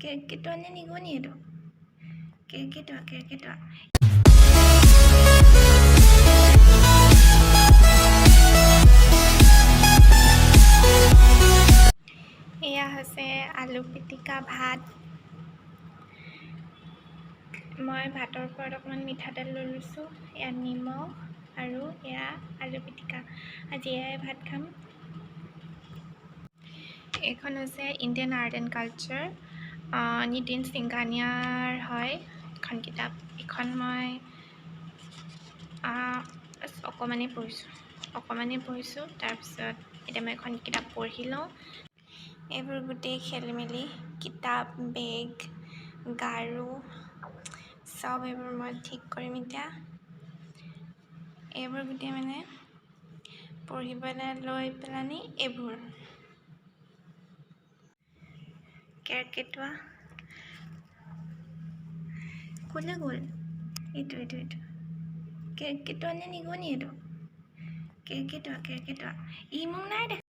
কেৰ্কেটুৱা নে নিগনি এইটো? কেৰ্কেটুৱা, কেৰ্কেটুৱা। এয়া হৈছে আলু পিটিকা ভাত। মই ভাতৰ ওপৰত অকণমান মিঠাতেল লৈ লৈছোঁ, ইয়াত নিমখ আৰু এয়া আলু পিটিকা। আজি এয়াই ভাত খাম। এইখন হৈছে Indian art and culture, Nitin সিংঘানিয়াৰ হয় এখন কিতাপ। এইখন মই অকণমানেই পঢ়িছোঁ, অকণমানেই পঢ়িছোঁ। তাৰপিছত এতিয়া মই এখন কিতাপ পঢ়ি লওঁ। এইবোৰ গোটেই খেলি মেলি কিতাপ, বেগ, গাৰু চব এইবোৰ মই ঠিক কৰিম এতিয়া। এইবোৰ গোটেই মানে পঢ়িবলৈ লৈ পেলানি এইবোৰ কেৰ্কেটুৱা ক'লৈ গ'ল? এইটো, এইটো, এইটো কেৰ্কেটুৱা নে নিগনি এইটো? কেৰ্কেটুৱা, কেৰ্কেটুৱা। ই মোক নাই দেখা।